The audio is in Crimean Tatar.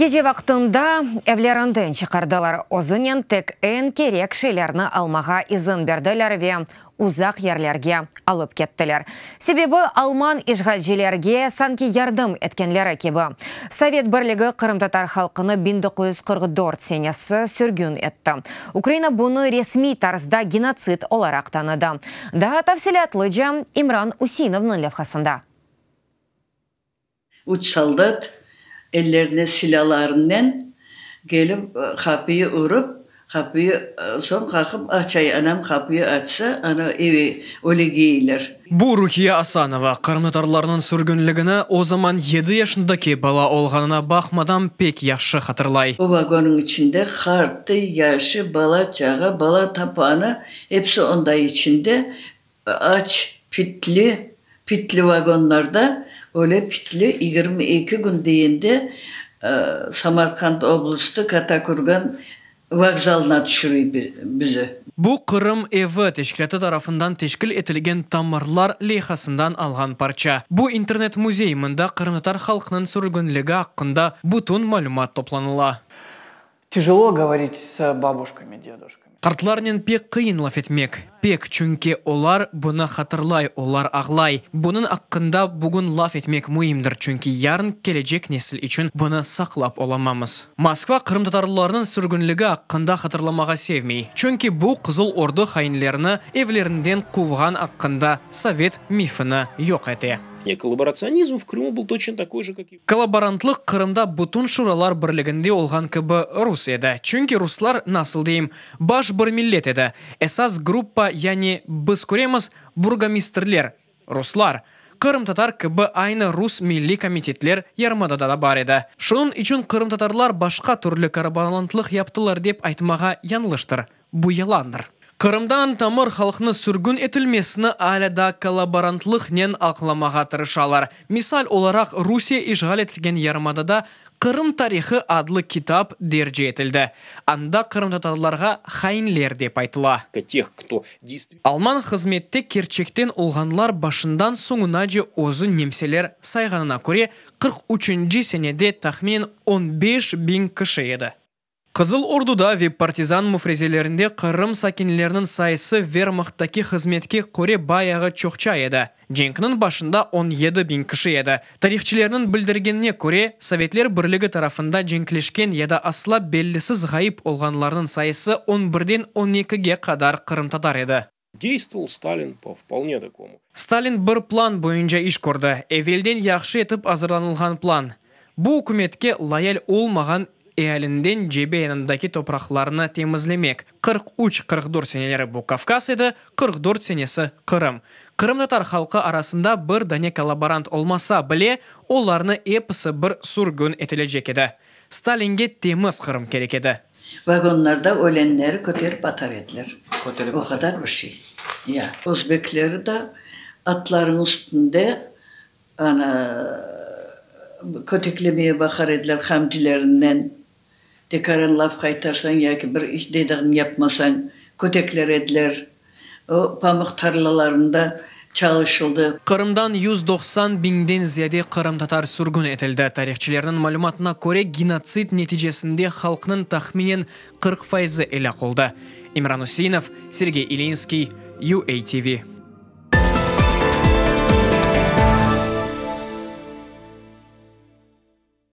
Gece vaqtında evlerinden çıqardılar, özünen tek eñ kerek şeylerni almağa izin berdiler ve uzaq yerlerge alıp kettiler. Sebebi, alman işğalcilerge sanki yardım etkenleri kibi. Sovet Birligi qırımtatar halqını 1944 senesi sürgün etti. Ukraina bunı resmiy tarzda genotsid olaraq tanıdı. Daa tafsilâtlıca İmran Useinovnıñ levhasında. Üç soldat ellerine silâlarınen kelip qapıyı urıp, qapıyı soñ qaqıp açay, anam qapıyı açsa, ana evi ölegeyler. Bu Ruhiye Asanova, qırımtatarlarnıñ sürgünligini o zaman yedi yaşındaki bala olğanına baqmadan pek yahşı hatırlay. O vagonnıñ içinde qartı, yaşı, bala-çağa, bala tapanı, episi onda içinde, Aç, pitli, pitli vagonlarda öyle pitli 22 kün deyende Samarqand oblastı Kattakurgan vokzalına tüşürey bizi. Bu Qırım evi teşkilâtı tarafından teşkil etilgen Tamırlar leyhasından alğan parça. Bu internet-müzey, mında qırımtatar halqınıñ sürgünligi aqqında bütün malümat toplanıla. Tяжело говорить с бабушками, дедушками. Qartlarnen pek qıyın laf etmek, pek, çünki olar bunı hatırlay, olar ağlay. Bunıñ aqqında bugün laf etmek müimdir, çünki yarın kelecek nesil içün bunı saqlap olamamız. Moskva qırımtatarlarnıñ sürgünligi aqqında hatırlamağa sevmey, çünki bu Qızıl Ordu hainlerini evlerinden quvğan aqqında sovet mifini yoq ete. Kollaboratsionizm в Крыму был точно такой же, как и. Kollaborantlıq Qırımda bütün Şuralar Birliginde olğan kibi rus edi. Çünki ruslar, nasıl deyim, baş bir millet edi. Esas gruppa, yani biz köremiz, burgomistrler, ruslar. Qırımtatar kibi aynı rus milliy komitetler yarımadada da bar edi. Şunıñ içün qırımtatarlar başqa türlü kollaborantlıq yaptılar dep aytmağa yañlıştır. Bu yalandır. Qırımdan tamır halqnı sürgün etilmesini alâ daa kollaborantlıqnen aqlamağa tırışalar. Misal olaraq, Rusiye işğal etilgen yarımadada Qırım tarihı adlı kitap derc etildi. Anda qırımtatarlarğa hainler dep aytıla. Alman hızmette kerçekten olğanlar başından soñunace özü nemseler sayğanına köre, 43-nci senede tahminen 15 biñ kişi edi. Qızıl Orduda ve partizan müfrezelerinde Qırım sakinleriniñ sayısı Vermahttaki hızmetke köre bayağı çoqça edi. Cenkniñ başında 17 biñ kişi edi. Tarihçilerniñ bildirgenine köre, Sovetler Birligi tarafında cenkleşken ya da asla bellisiz ğayıp olğanlarnıñ sayısı 11-den 12-ge qadar qırımtatar edi. Действовал Сталин по вполне такому. Stalin bir plan boyunca iş kördi. Evelden yahşı etip azırlanılğan plan. Bu ükümetke loyal olmağan ealinden cebe yanındaki topraqlarnı temizlemek. 43-44 seneleri bu Kavkaz edi, 44 senesi Qırım. Qırımtatar halqı arasında bir dane kollaborant olmasa bile, olarnı episi bir sürgün etilecek edi. Stalinge temiz Qırım kerek edi. Vagonlarda ölenleri köterip atar ediler. Köterip O qadar bir şey. Ya. Özbekleri de atlarınıñ üstünde ana köteklemeye baqar ediler qamçilerinden. Tekaran laf qaytarsañ yaki bir iş dediğini yapmasañ, kötekler ediler. O pamuq tarlalarında çalışıldı. Qırımdan 190 biñden ziyade qırımtatar sürgün etildi. Tarihçilerniñ malümatına köre, genotsid neticesinde halqnıñ tahminen 40 fayızı elâk oldı. İmran Useinov, Sergey İlinskiy, UATV.